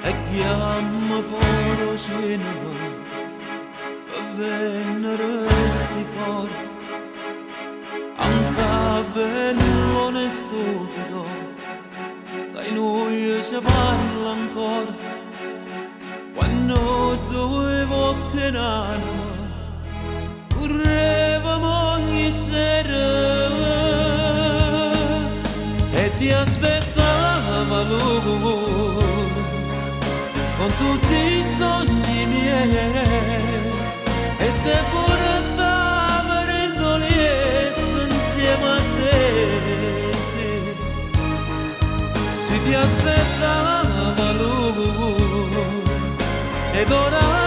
E ghiammo fore 'o cinema Pe vennere 'sti core. Un tabellone stupido, Ca 'e nuje se parla ancora. Quanno due vocche n'anima Currevamo ogni sera e ti aspettava lui con tutti i sogni miei e se portava dentro lietto insieme a te, sì. Si ti aspettava lui ed ora